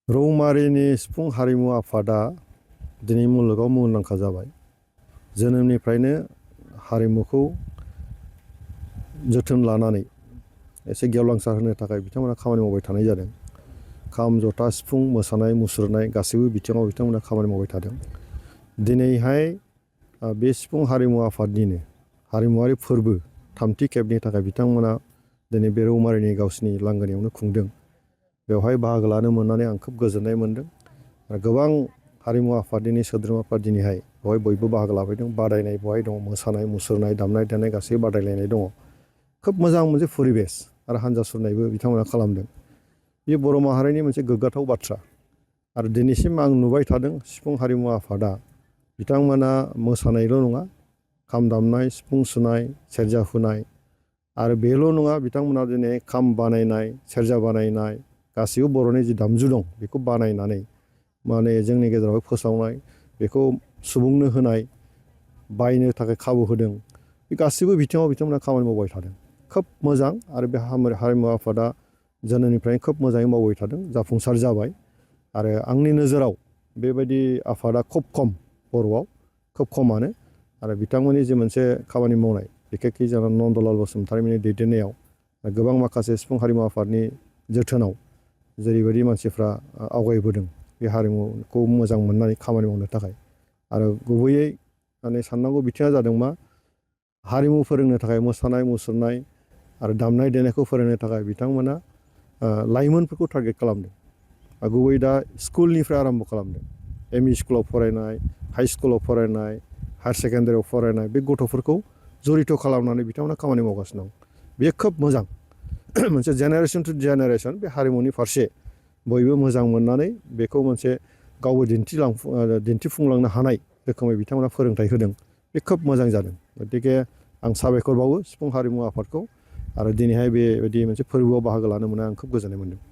रौमारिनि सिफुं हारिमु आफादा दिनै मुलुगाव मुंदांखा जाबाय। जोनोमनिफ्रायनो हारिमुखौ जोथोन लानानै एसे गेवलांसार होनो थाखाय बिथांमोना खामानि मावबाय थानाय जादों। खाम, जथा, सिफुं, मोसानाय, मुसुरनाय गासैबो बिथिङाव बिथांमोना खामानि मावबाय थादों। दिनैहाय बे सिफुं हारिमु आफादनिनो हारिमुवारि फोरबो थामथि खेबनि थाखाय बिथांमोना दिनै बे रौमारिनि गावसिनि लांगोनायावनो खुंदों। बेवहाय बाहागो लानो मोननानै आं खोब गोजोननाय मोन्दों। गोबां हारिमु आफादनि सोद्रोमाफ्रा दिनैहाय बेवहाय बयबो बाहागो लाफैदों। बादायनाय बेवहाय दङ, मोसानाय, मुसुरनाय, दामनाय देनाय गासैबो बादायलायनाय दङ। खोब मोजां मोनसे परिबेस आरो हान्जा सुरनायबो बिथांमोना खालामदों। बे बर' माहारिनि मोनसे गोग्गाथाव बाथ्रा। आरो दिनैसिम आं नुबाय थादों सिफुं हारिमु आफादा बिथांमोना मोसानायल' नङा, खाम दामनाय, सिफुं सुनाय, सेरजा हुनाय आरो बेल' नङा, बिथांमोना दिनै खाम बानायनाय, सेरजा बानायनाय गासैबो बर'नि जि दामजु दं बेखौ बानायनानै माने जोंनि गेजेराव फोसावनाय, बेखौ सुबुंनो होनाय, बायनो थाखाय खाबु होदों। बे गासैबो बिथिङाव बिथांमोना खामानि मावबाय थादों। खोब मोजां आरो बे हारिमु आफादा जोनोमनिफ्रायनो खोब मोजाङै मावबाय थादों, जाफुंसार जाबाय। आरो आंनि नोजोराव बेबायदि आफादा खोब खम बर'आव, खोब खमानो। आरो बिथांमोननि जे मोनसे खामानि मावनाय, बिखेखयै जोंहा नन्दलाल बसुमतारिमोननि दैदेननायाव गोबां माखासे सिफुं हारिमु आफादनि जोथोनाव जेरैबायदि मानसिफ्रा आवगायबोदों बे हारिमुखौ मोजां मोननानै खामानि मावनो थाखाय। आरो गुबैयै माने साननांगौ बिथिङा जादों मा, हारिमु फोरोंनो थाखाय मोसानाय मुसुरनाय आरो दामनाय देनायखौ फोरोंनो थाखाय बिथांमोना लाइमोनफोरखौ टारगेट खालामदों। गुबैयै दा स्कुलनिफ्राय आराम्भ खालामदों। एम इ स्कुलाव फरायनाय, हाइ स्कुलाव फरायनाय, हायार सेकेन्डारियाव फरायनाय बे गथ'फोरखौ जरित' खालामनानै बिथांमोना खामानि मावगासिनो दं। बेयो खोब मोजां। मोनसे जेनेरेसन टु जेनेरेसन बे हारिमुनि फारसे बयबो मोजां मोननानै बेखौ मोनसे गावबो दिन्थिफुंलांनो हानाय रोखोमै बिथांमोना फोरोंथाइ होदों। बे खोब मोजां जादों। गतिके आं साबायखर बावो सिफुं हारिमु आफादखौ। आरो दिनैहाय बेबायदि मोनसे फोरबोआव बाहागो लानो मोननानै आं खोब गोजोननाय मोन्दों।